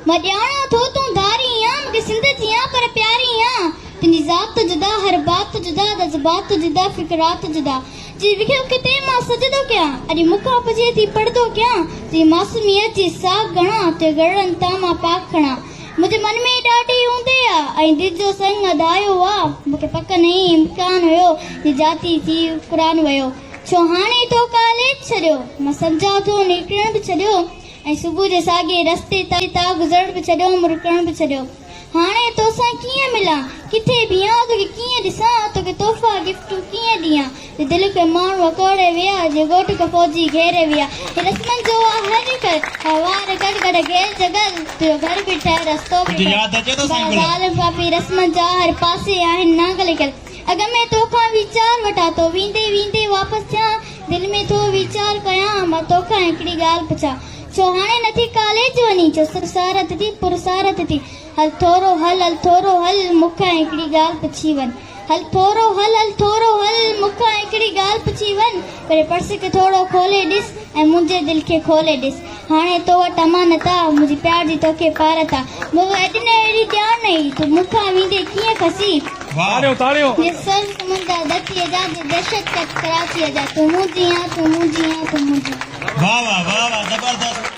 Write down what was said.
مان ڄاڻان ٿو تون ڌاري آن، مون کي سنڌ جي آن پر پياري آن. تنهنجي ذات جدا، هر بات جدا، جذبات جدا، فڪرات جدا. جي وکيو ڪٿي مان سجدو ڪيان، اڄ مون کان پڇي ٿي پڙدو ڪيان. تنهنجي معصوميت جي ساک ڳڻان، تنهنجي گرڙن تان مان پاک کڻان. منهنجي من ۾ ڏاڍي اوندهه آ ۽ دل جو سنگ اڌايو آ. مون کي پڪ نه هي امڪان هيو جي جاتي ٿي قرآن ويو. ڇو هاڻي تو ڪاليج ڇڏيو؟ مان سمجهان ٿو نڪرڻ به ڇڏيو ۽ صبح جي ساڳئي رستي تان گذرڻ به ڇڏيو مرڪڻ به ڇڏيو. هاڻي توسان ڪيئن ملان؟ ڪٿي بيهان؟ توکي ڪيئن ڏسان؟ توکي تحفا گفٽون ڪيئن ڏيان؟ جي دل کي ماڻهو اکوڙي ويا، جي ڳوٺ کي فوجي گهيري ويا. هي رسمن جو آ هر گهر، هر وار گڏ گڏ گهير جهڳل، تنهنجو گهر به ٺهي رستو به ڪجهه ٺهي. ياد اچي ٿو سائين بابا گل؟ ظالم پاپي رسمن جا هر پاسي آهن نانگ لکيل. اڳ ۾ توکان ويچار وٺان ٿو، ويندي ويندي واپس ٿيان، دل ۾ ٿو ويچار ڪيان، مان توکان هڪڙي ڳالهه پڇان، ڇو هاڻي نٿي ڪاليج وڃين، ڇو سرسارت ٿي پرسارت ٿي، هل ٿورو هل هل ٿورو هل، مون کان هڪڙي ڳالهه پڇي وڃ. هل ٿورو هل هل ٿورو هل، مون کان هڪڙي ڳالهه پڇي وڃ، پري پرس کي ٿورو کولي ڏس ۽ منهنجي دل کي کولي ڏس. هاڻي تو وٽ امانت آ، منهنجي پيار جي توکي پارت آ. مون کي اڄ نه اهڙي ڄاڻ هئي، تون مون کان ويندي ڪيئن کسي. تاڙيون تاڙيون. جي سر سمنڊ ڌرتيء جا، جي دهشت ڪٽ ڪراچيء جا، تون منهنجي آن، تون منهنجي آن، تون منهنجي آن. واه واه واه واه زبردست.